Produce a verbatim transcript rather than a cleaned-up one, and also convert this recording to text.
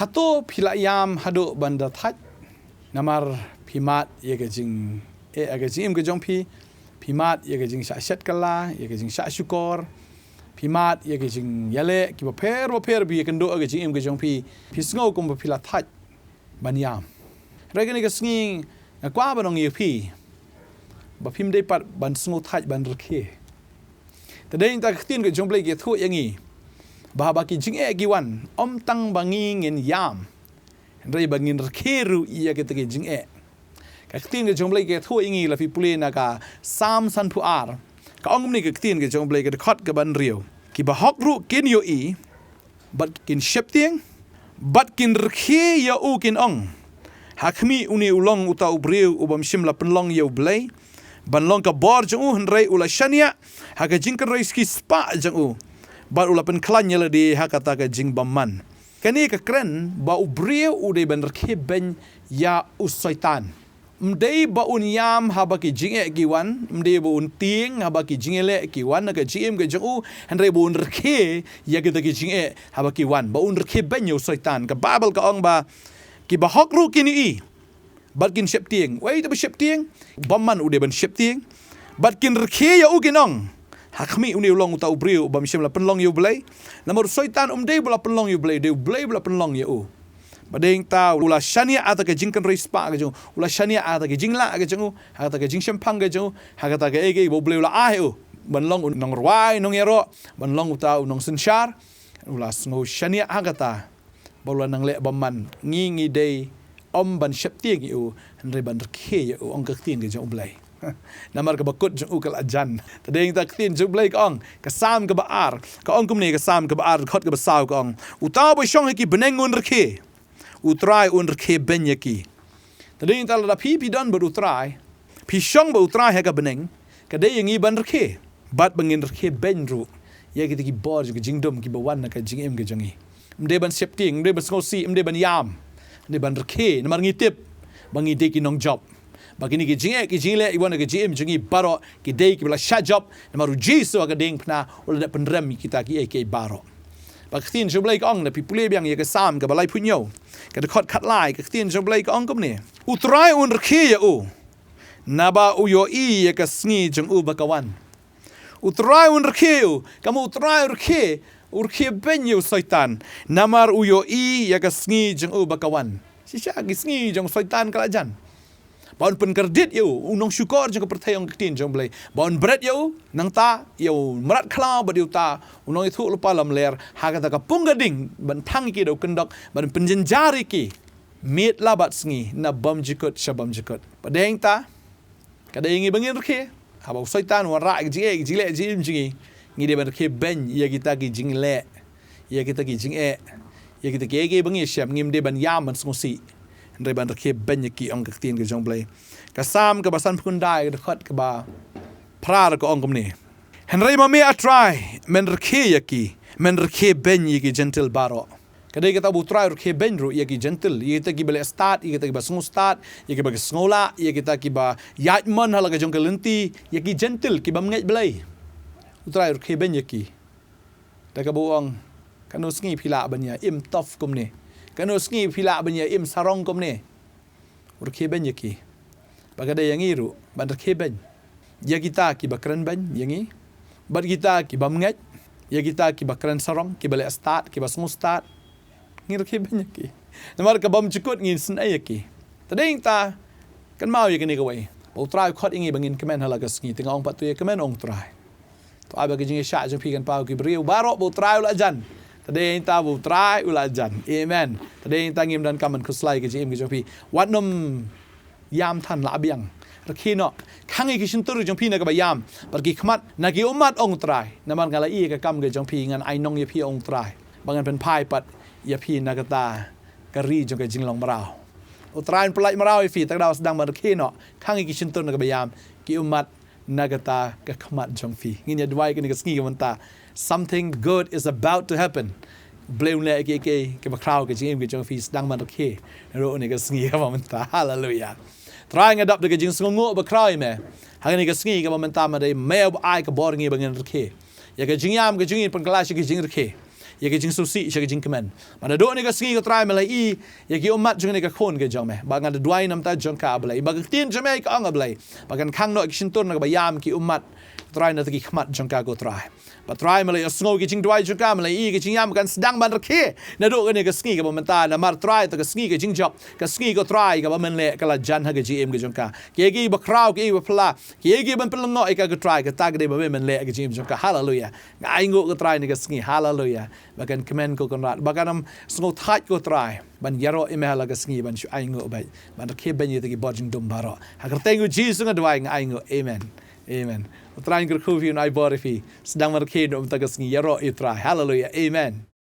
Hato phi la ïam haduh ban da thait? Namar phi mad ïa ka jing, eh, ïa ka jingim ka jong phi. Phi mad ïa ka jingshah shet kylla, ïa ka jingshah shukor. Phi mad ïa ka jingïaleh kiba pher ba pher ba ïakynduh ïa ka jingim ka jong phi. Phi sngew kumba phi la thait ban ïam. Hynrei kane ka sngi nga kwah ban ong ïa phi ba phim dei pat ban sngew thait ban rkhie. Te dei nangta ka ktien ka jong U Blei ka ïathuh ïa ngi ba haba ki jingeh ki wan, ym tang ba ngi ngin ïam, hynrei ba ngin rkhie ruh ïa kita ki jingeh. Ka ktien ka jong U Blei ka ïathuh ïa ngi, la phi pule na ka Salm sanphew ar, ka ong kumne ka ktien ka jong U Blei, ka dkhot kaba hynriew: Kiba hok ruh kin ïohi bad kin sheptieng bad kin rkhie ïa u, kin ong: Ha khmih, une u long uta u briew u bym shym la pynlong ïa U Blei ban long ka bor jong u, hynrei u la shaniah ha ka jingkynroi ki spah jong u, bad u la pynkhlaiñ ïa lade ha kata ka jingbymman. Kane ka kren ba u briew u dei ban rkhie beiñ ïa u Soitan. Ym dei ba un ïam haba ki jingeh ki wan, ym dei ba un tieng haba ki jingïaleh ki wan na ka jingim ka jong u, hynrei ba un rkhie ïa kita ki jingeh haba ki wan, ba un rkhie beiñ ïa u Soitan. Ka Baibl ka ong ba kiba hok ruh kin ïohi bad kin sheptieng. Uei uta ba sheptieng? Bymman u dei ban sheptieng. Bad kin rkhie ïa u, kin ong: Ha khmih, une u long uta u briew u bym shym la pynlong ïa U Blei. Namar u Soitan um dei ba la pynlong ïa U Blei, dei U Blei ba la pynlong ïa u. Ba dei nangta u la shaniah ha kata ka jingkynroi spah ka jong u, u la shaniah ha kata ka jinglah ka jong u, ha kata ka jingshemphang ka jong u, ha kata kaei kaei ba U Blei u la ai ïa u ban long u nongrwai nongïaroh, ban long uta u nongsynshar. U la sngew shaniah ha kata ba u la nang leh bymman. Ngi, ngi dei ym ban sheptieng ïa u, hynrei ban rkhie ïa u, ong ka ktien ka jong U Blei. Namar kaba kut jong u ka la jan. Te dei nangta ka ktien jong U Blei ka ong, ka Salm kaba ar, ka ong kumne, ka Salm kaba ar, dkhot kaba saw, ka ong: Uta uba shong ha ki bneng un rkhie, U Trai un rkhie beiñ ïa ki. Te dei nangta lada phi, phi don bad U Trai, phi shong bad U Trai ha ka bneng, ka dei ïa ngi ban rkhie bad ba ngin rkhie beiñ ruh ïa kita ki bor jong ka jingdum kiba wan na ka jingim ka jong ngi. Ym dei ban sheptieng, ym dei ban sngewsih, ym dei ban ïam, ym dei ban rkhie, namar ngi tip ba ngi dei ki nongjop. Ba kine ki jingeh ki jingïaleh ki wan na ka jingim jong ngi baroh ki dei kiba la shah jop, namar U Jisu ha ka diengphna u la dep pynrem ïa kita kiei kiei baroh. Ba ka ktien jong U Blei ka ong, lada phi pule biang ïa ka Salm kaba laiphew hynñiew, ka dkhot khatlai, ka ktien jong U Blei ka ong kumne: U Trai un rkhie ïa u, naba u ïohi ïa ka sngi jong u ba ka wan. U Trai un rkhie ïa u, kaba U Trai u rkhie, u rkhie beiñ ïa u Soitan, namar u ïohi ïa ka sngi jong u ba ka wan. Shisha ki sngi jong u Soitan ka la jan. Ba un pynkyrdiet ïa u, u nongshukor jong ka pyrthei, ong ka ktien jong U Blei. Ba un bret ïa u, nangta ïa u mrad khlaw bad ïa uta u nongïathuhlypa lamler ha kata ka pung ka ding, ban thang ïa ki da u kyndok, ban pynjynjar ïa ki miet la bad sngi, na bymjukut sha bymjukut. Ba dei nangta ka dei ïa ngi ba ngin rkhie. Haba u Soitan u wanrah ïa ka jingeh, ka jingleh, ka jingim jong ngi, ngi dei ban rkhie beiñ ïa kita ki jingleh, ïa kita ki jingeh, ïa kita kiei kiei ba ngi shem. Ngim dei ban ïam, ban sngewsih, hynrei ban rkhie beiñ ïa ki, ong ka ktien ka jong U Blei. Ka Salm kaba sanphew khyndai, ka dkhot kaba phra, ka ong kumne: Hynrei ma me, A Trai, men rkhie ïa ki, men rkhie beiñ ïa ki jentil baroh. Ka dei kata ba U Trai u rkhie beiñ ruh ïa ki jentil, ïa kita kiba leh stad, ïa kita kiba sngew stad, ïa kiba sngew lah, ïa kita kiba ïaid mon ha la ka jong ka lynti, ïa ki jentil kiba ngeit Blei. U Trai u rkhie beiñ ïa ki. Da kaba u ong, katno sngi phi lah ban ïa im tough kumne? Katno sngi phi lah ban ïa im sarong kumne? U rkhie beiñ ïa ki. Ba ka dei ïa ngi ruh ban rkhie beiñ ïa kita kiba kren beiñ ïa ngi, bad kita ki bym ngeit, ïa kita kiba kren sarong, kiba leh stad, kiba sngew stad. Ngin rkhie beiñ ïa ki. Namar ka bymjukut ngin isynei ïa ki. Te dei nangta, kynmaw ïa kane kawei, ba U Trai u khot ïa ngi ba ngin kmen ha la ka sngi. Te nga ong pat, to ïa kmen, ong U Trai. To ai ba ka jingïaishah jong phi kan paw ki briew baroh ba U Trai u la jan. Te dei nangta ba U Trai u la jan. Amen. Te dei nangta ngim donkam ban khuslai ka jingim ka jong phi. Wat nym ïam than, lah biang. Rkhie noh. Khang ïa ki shyntur jong phi na kaba ïam, bad ki khmat na ki ummat, ong U Trai. Namar nga la ïohi ïa ka kam ka jong phi, ngan ai nong ïa phi, ong U Trai, ba ngan pynphai pat ïa phi na kata ka ri jong ka jinglong mraw. U Trai un pyllait mraw ïa phi, te ka daw sdang ban rkhie noh. Khang ïa ki shyntur na kaba ïam, ki ummat na kata ka khmat jong phi. Ngin ïa duwai kane ka sngi ka mynta. Something good is about to happen. Blei un leh kiei kiei kiba khraw ha ka jingim ka jong phi, sdang ban rkhie ruh ha kane ka sngi kaba mynta. Haleluia. Trai, nga dap da ka jingsngewnguh bakhraw ïa me ha kane ka sngi kaba mynta, ma dei me uba ai ka bor ïa ngi ba ngin rkhie. Ïa ka jingïam ka jong ngi pynkylla sha ka jingrkhie. ïa ka jingsngewsih sha ka jingkmen. Ba naduh kane ka sngi ko Trai me la ïohi ïa ki ummat jong kane ka khun ka jong me. Ba ngan da duwai namar jong ka, A Blei. Ba ka ktien jong me ka ong, A Blei, ba kan khang noh ki shyntur na kaba ïam ki ummat, Trai, na ki khmat jong ka ko Trai. Ba Trai me la ïohsngew ki jingduwai jong ka, me la ïohi ki jingïam, kan sdang ban rakhe naduh kane ka sngi kaba mynta, namar Trai, to ka sngi ka jingjop, ka sngi ko Trai kaba men leh ka la jan ha ka jingim ka jong ka. Kiei kiei ba khraw, kiei kiei ba phylla, kiei kiei ban pynlyngngoh ïa ka ko Trai, kata ka dei ba men leh ha ka jingim jong ka. Haleluya. Nga ainguh ko Trai kane ka sngi. Haleluya. Ba kan kmen ko Kynrad, ba kan ym sngewthait ko Trai ban ïaroh ïa me ha la ka sngi, ban shu ainguh beit, ban rakhe beiñ ïa kita ki bor jingdum baroh. Ha ka kyrteng u Jisu nga duwai, nga ainguh. Amen. Amen. U Trai un kyrkhu ïa phi, un ai bor ïa phi. Sdang ban rakhe naduh mynta ka sngi, ïaroh ïa u Trai. Haleluya. Amen.